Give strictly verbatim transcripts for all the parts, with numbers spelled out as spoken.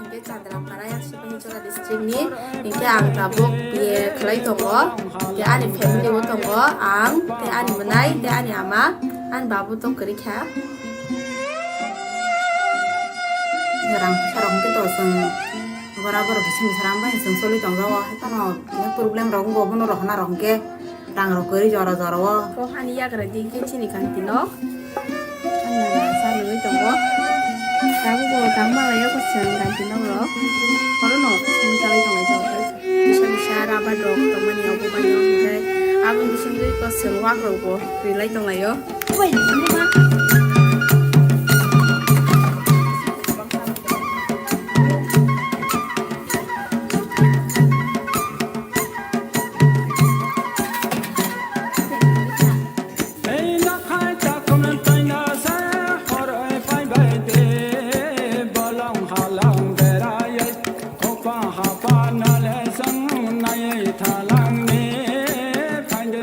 Khe Chandrapara yang Sipahijola district ni, hinkhe ang tabuk B A khlai tongo. Hinkhe ani family o tongo, ang, tei ani mwnai, tei ani ama, ani babu tong kwrwi kha. Rang puisa rok hwnkhe to chwng bora borok bising bising rang bai chwng choli tong jago, hai phano problem rok wngkha, bono rohorna rok hwnkhe. Rang rok kwrwi jora jora o. O hani yagra di khe chini kanti nok. Ani nana sa nungwi tongo. Tabuk bo tang malai o kwchwng kanti nok rok. Oro no simi chalai tonglai jao. Bisa bisa rabar rok tongmani obo bai o hwnkhe aboni bisingtwi kwchwng wak rok bo rilai tonglai o.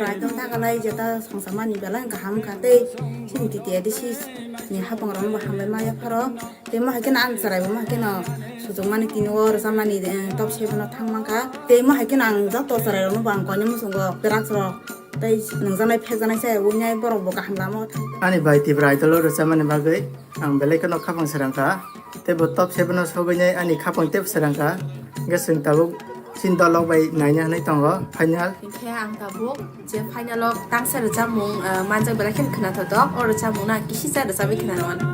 Raidon tagalai jeta songsamani belai kaham kha tei chini T T A D C ni hapang rok bo hambai ma yapharo. Tei mo hai kheno ang chwrai bo mo hai kheno suchukmani tini o rwchapmani, eh, top seven o thang mankha. Tei mo hai kheno ang joto chwrai rokno bo ang koinwi muchungo drugs rok tei nungjaknai phekjaknai se winai borok bo kaham lama o thang. Ani bai Tipra Idol o rwchapmani bagwi ang belai kheno khapang srang kha. Tei bo top seven o sogwinai ani khapang tei srang kha. Hwnkhe chwng tabuk chini dolok bai naina hinwi tongo final. Hinkhe ang tabuk je final o tangsa rwchapmung, ah, manjak belai kheno khwnathok, o rwchapmung no ang kisisa rwchapwi khwnana mano.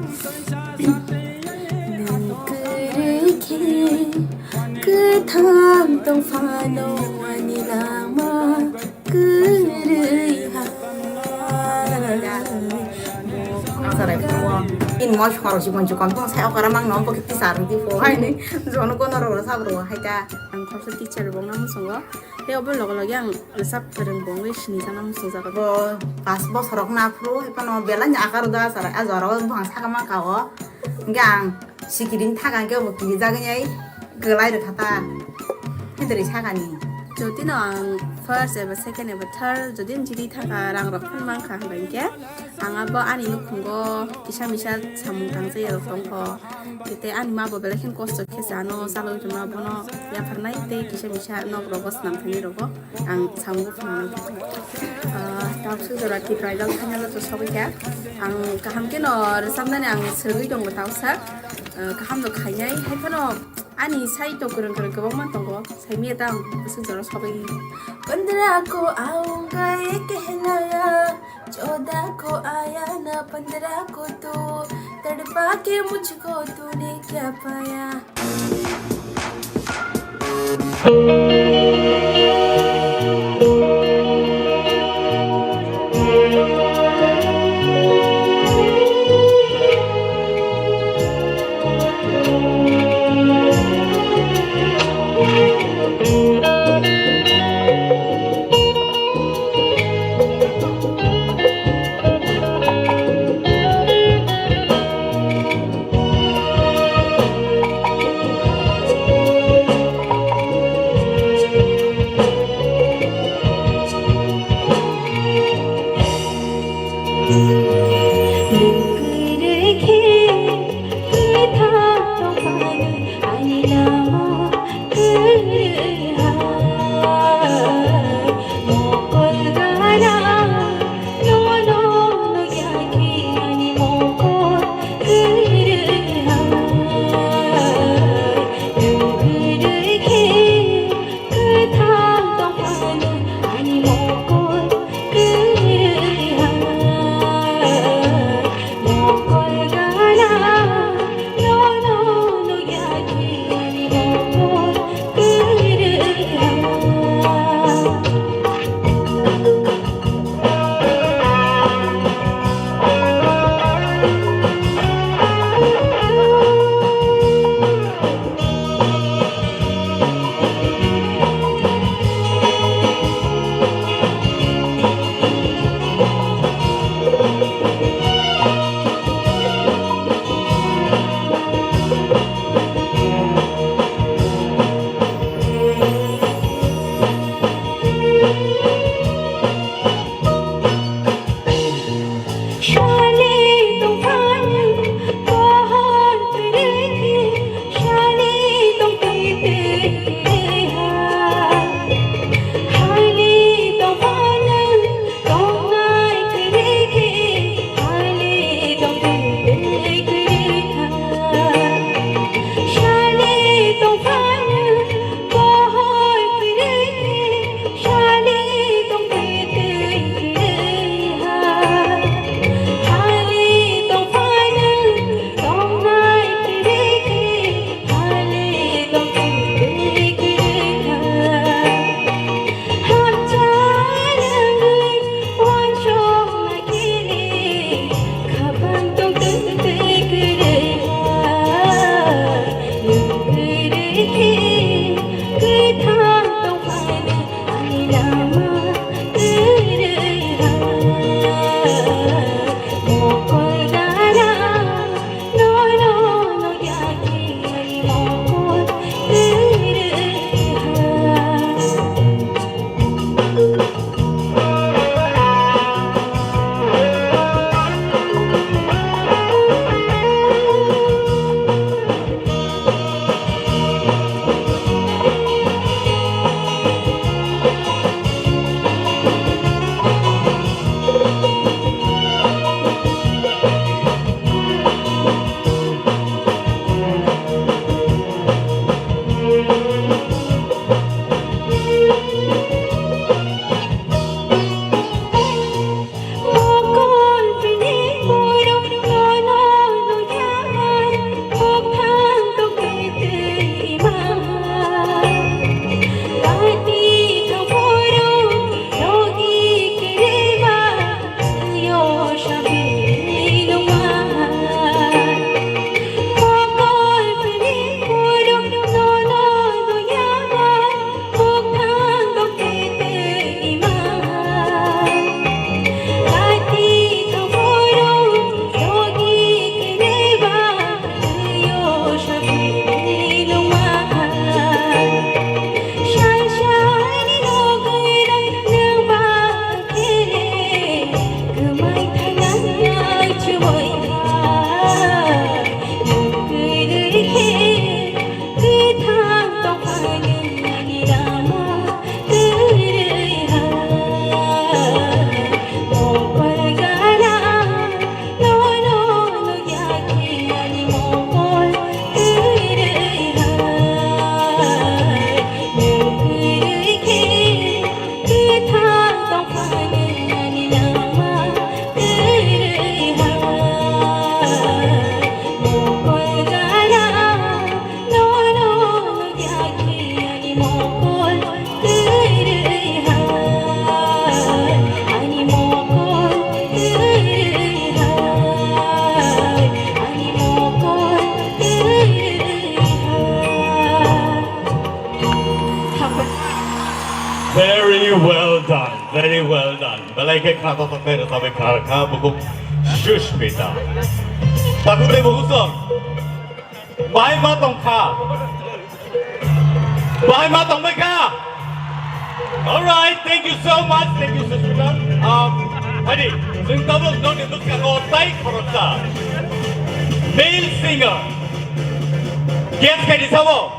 Nwng kwrwi khe kwthang tong phano ani lama kwrwi ha. Sarai phuo. In moi khorok si bonsi kon tong sai okara mang no bokhe tisar di phuo hai ni. Jono kono rok sab ro hai ta. Ang khoroksa teacher rwbokna muchungo. Tei obo loge loge ang rwchap kwrwng bo wngwi sinijakna muchungjago. Bo pas bosorok na phuru hai phano belai ni akar da achara a jora o buphang saka maka o. Hwnkhe ang sikiring thaga hwnkhe bo kirijagwi ai kwlai rwkha ta. Hindri sakani. Jotino ang first eba second eba third jodi jidi thaga rang rok phano mankha hwnkhe ang abo ani nukhungo kisa misa samung tangsa ya rok tongkho. Tei ani ma bo belai kheno kosto khe chano chalwi rwma bono yapharnai tei kisa misa nok rogo swnam thani rogo ang samung phano. Ah, tawswk jora Tipra Idol final o to sogwi kha. Ang kaham kheno rwchapnani ang swrwngwi tongo tawsa. Ah, kaham no khainai hai phano ani sai to kwrwng kwrwng kwbangma tongo. Saimaya ta ang bwswk jora sogwi. Pandra ko aunga ye kehlaya. चौदह को आया ना पंद्रह को तू, तड़पा के मुझको तूने क्या पाया। Very well done, very well done. Belai khe khna totok khe rwchapwi khna rwkha bukhuk Sushmita. Takhuk tei bukhuk song. Bahai ma tongkha. Bahai ma tongbaikha. All right, thank you so much, thank you Sushmita. Um, hadi, chwng tabuk nokni bwskango tai khoroksa male singer. Guess khaidi sabo?